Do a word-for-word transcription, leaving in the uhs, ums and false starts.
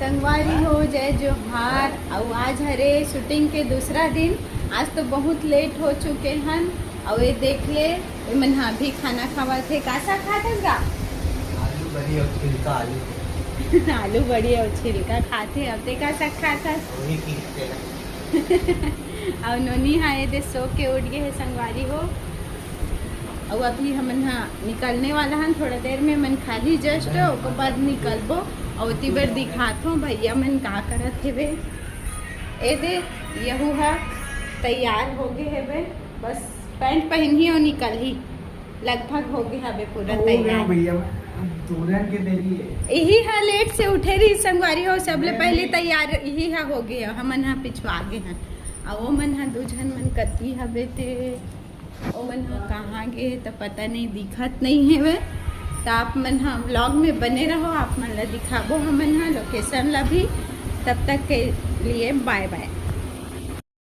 संगवारी हो, जय जोहार। अउ आज हरे शूटिंग के दूसरा दिन। आज तो बहुत लेट हो चुके हन। अउ ये देख ले, ये मन ह अभी खाना खावत हे। का साग खात हस गा? आलू बड़ी अउ छिलका आलू। आलू बड़ी अउ छिलका खात हे। अब ते का साग खात हस? वही की तेरा। अउ नोनी हा ये दे सो के उठ गे हे संगवारी हो। अउ अभी हमन हा निकलने वाला हन, थोड़ा देर में मन खाली जस्ट, ओकर बाद निकलबो। अउ ओती बेर दिखात हों भैया मन का करत हेबे। ए दे, यहू हा तैयार हो गे हेबे, बस पैंट पहनही अउ निकलही। लगभग हो गे हवे पूरा हो गया तैयार। भैया, अब तुरंत के देरी है। इही हा लेट से उठे रही संगवारी हो, सबले मैं पहले भी। तैयार इही हा हो गे, हमन हा पिछुआ गे हन। अउ वो मन हा दू झन मन कती हवे ते, ओ मन हा कहाँ गे त पता नहीं, दिखत नहीं हेवे। त आप मन हा व्लॉग में बने रहो, आप मन ला दिखाबो हमन हा लोकेशन ला भी। तब तक के लिए बाय बाय।